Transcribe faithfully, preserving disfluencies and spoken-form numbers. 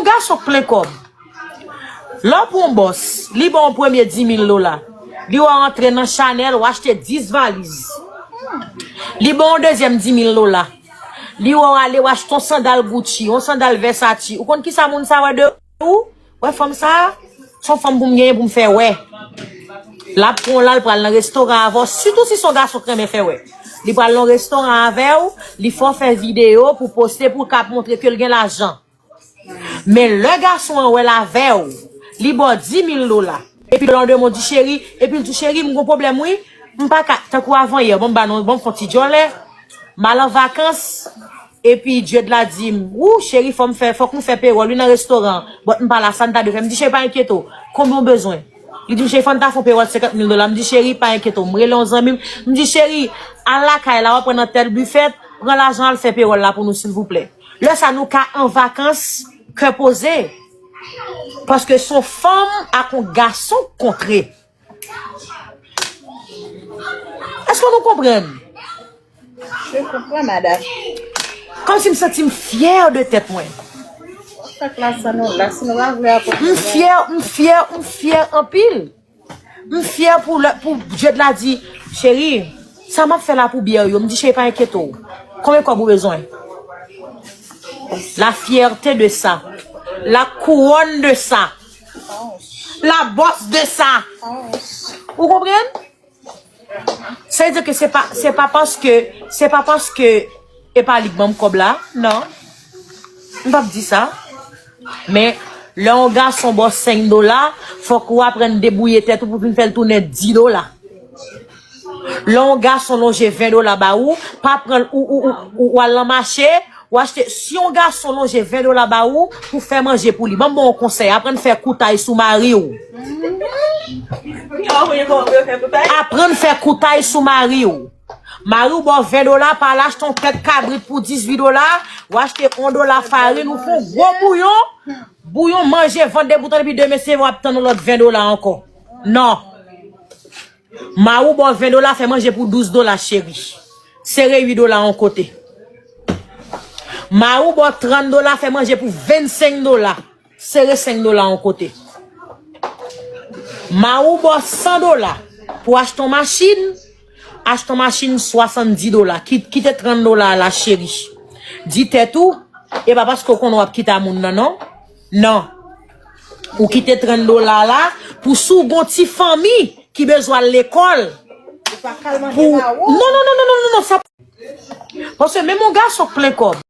gason k plen kòb. Lè w pran yon bòs, li ba w yon premye dis mil dola. Li wè w antre nan Chanel, w achte dis valiz. Li ba w yon dezyèm dis mil dola. Li wè w ale, w achte yon sandal Gucci, yon sandal Versace. Ou konn ki sa moun sa wè de ou? Wè fanm sa, se yon fanm pou m genyen pou m fè wè. L ap pran w la, l pral nan restoran avè w, sitou si se yon gason k renmen fè wè. Li pral nan restoran avè w, li fè w fè videyo pou poste, pou l ka montre ke l gen lajan. Men lè gason an wè l avè w, li ba w dis mil dola. Epi le lendemain, w di, cheri, epi l di, cheri, m gon pwoblèm wi. M pa ka, tankou avan yè, bon, m ba nou, bon, m fè yon ti djòlè. M al an vakans, epi Dieudla di m, ou, cheri, fò m fè, fòk nou fè pewòl wi nan restoran. But m pa la, sa n ta dwe fè. M di, cheri, pa enkyete w. Konbyen w bezwen? Li di m, cheri, fò n ta fè yon pewòl senkant mil dola. M di, cheri, pa enkyete w. M rele yon zanmi m. M di, cheri, al lakay la, w ap pran nan tèl bifèt, pran lajan, al fè pewòl la pou nou, silvouplè. Lè sa, nou ka an vakans, kè poze. Paske se yon fanm ak yon gason k kontre. Èske nou konprann? Je comprends, madame. Kòmsi m santi m fyè de tèt mwen. Sa k la sa nou la, si nou pa vle apòte. M fyè, m fyè, m fyè anpil. M fyè pou lè, pou Dieudla di, cheri, sa m ap fè la pou byè yo. M di, cheri, pa enkyete w. Konbyen kòb ou bezwen? La fierté de ça. La couronne de ça. La bosse de ça. Ou konprann? Sa vle di ke se pa, se pa paske, se pa paske e pa li k ban m kòb la, non. M p ap di sa. Men, lè yon gason ba w senk dola, fòk ou aprann debouye tèt ou pou vin fè l tounen dis dola. Lè yon gason lonje ven dola ba ou, pa pran l, ou, ou, ou, ou, ou al nan mache, ou achte, si yon gason lonje ven dola ba ou pou fè manje pou li, ban m ba w yon konsèy, aprann fè koutay sou mari w. Aprann fè koutay sou mari w. Mari w ba w ven dola, pa al achte yon tèt kabrit pou dizuit dola, ou achte yon dola farin, ou fè yon gwo bouyon, bouyon manje vant debout an, epi demen se w ap tann yon lòt ven dola ankò. Non. Mari w ba w ven dola, fè manje pou douz dola, cheri. Sere uit dola yon kote. Mari w ba w trant dola, fè manje pou vennsenk dola. Sere senk dola yon kote. Mari w ba w san dola pou achte yon machin, achte yon machin swasanndis dola. Ki-, kite trant dola la, cheri. Di tèt ou, e pa paske w konnen w ap kite a moun nan, non. Non. Ou kite trant dola la pou si w gon ti fanmi ki bezwen al lekòl. Ou pa ka al manje pou, non, non, non, non, non, non, non, sa. Paske menm yon gason k plen kòb,